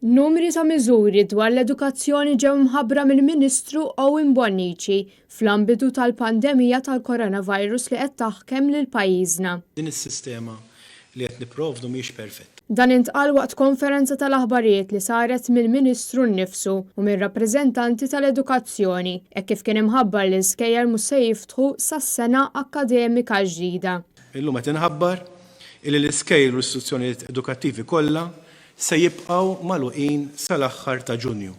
Numri ta' miżuri dwar l-edukazzjoni ġew imħabbra mill-Ministru Owen Bonnici fl-ambitu tal-pandemija tal-coronavirus li qed taħkem lil pajjiżna. Din is-sistema li qed nipprovdu mhijiex perfetta. Dan intqal waqt konferenza tal-aħbarijiet li saret mill-Ministru nnifsu u minn rappreżentanti tal-edukazzjoni, hekk kif kien imħabbar li l-iskejjel mhux se jiftħu sas-sena akkademika l-ġdida. Illum qed inħabbar illi l-iskejjel u l-istituzzjonijiet edukattivi kollha se jibqgħu magħluqin sal-aħħar ta' Ġunju,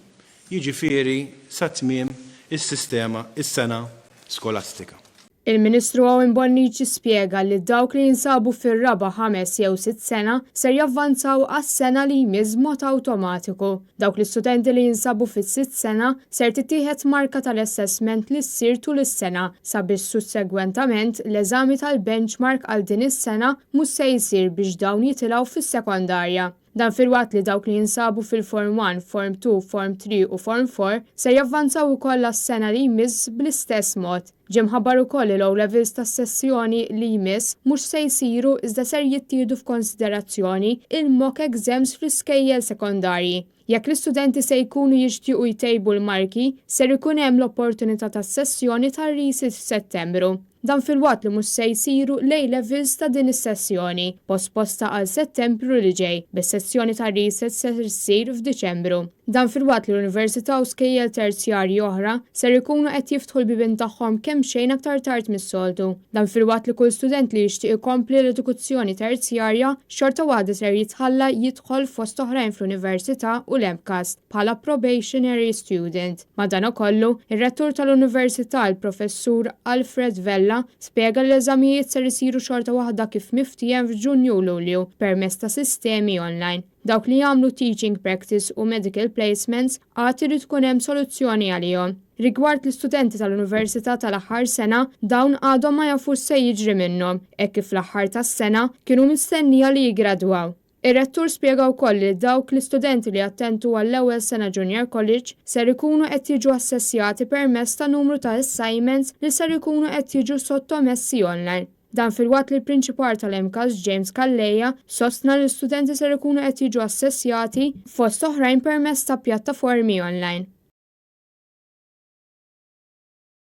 jiġifieri sa tmiem is-sistema is-sena skolastika. Il-Ministru Owen Bonnici spjega li dawk li jinsabu fir-raba', ħames jew sitt sena ser javvanzaw għas-sena li jmiss b'mod awtomatiku. Dawk l-istudenti li jinsabu fis-sitt sena ser tittieħed marka tal-assessment li ssir tul is-sena sabiex sussegwentament l-eżami tal-benchmark għal din is-sena mhux se jsir biex dawn jitilgħu fis-sekondarja. Dan filwaqt li dawk li jinsabu fil-Form One, Form Two, Form Three u Form Four ser javvanzaw ukoll għas-sena li jmiss bl-istess mod. Ġie mħabbar ukoll li l-O Levels tas-sessjoni li jmiss mhux se jsiru iżda ser jittieħdu f'konsiderazzjoni il-mock exams fl-iskejjel sekondarji. Jekk l-istudenti se jkunu jixtiequ jtejbu l-marki, ser ikun hemm l-opportunità tas-sessjoni tar-resit f'Settembru. Dan filwaqt li mhux se jsiru l-A Levels ta' din is-sessjoni, posposta għal Settembru li ġej, bis-sessjoni tar-resit ser issir f'Diċembru. Dan filwaqt li l-Università u skejjel terzjarji oħra ser ikunu qed jiftħu l-bibien tagħhom kemxejn aktar tard mis-soltu. Dan filwaqt li kull student li jixtieq ikompli l-edukuzzjoni terzjarja xorta waħda ser jitħalla jidħol fost oħrajn fl-Università u l-MCAST bħala probationary student. Madanakollu, ir-Rettur tal-Università, il-Professur Alfred Vella, spjega li l-eżamijiet ser isiru xorta waħda kif miftiehem f'Ġunju u Lulju permezz ta' sistemi online. Dawk li jagħmlu teaching practice u medical placements għad irid ikun hemm soluzzjoni għalihom. Rigward l-istudenti tal-Università tal-aħħar sena, dawn għadhom ma jafux x'se jiġri minnhom, hekk kif fl-aħħar tas-sena kienu mistennija li jiggradwaw. Ir-Rettur spjega wkoll li dawk l-istudenti li jattentu għall-ewwel sena Junior College ser ikunu qed jiġu assessjati permezz ta' numru ta' assignments li ser ikunu qed jiġu sottomessi online. Dan filwaqt li l-Prinċipal tal-MCAST James Calleja sostna li l-istudenti ser ikunu qed jiġu assessjati fost oħrajn permezz ta' pjattaformi online.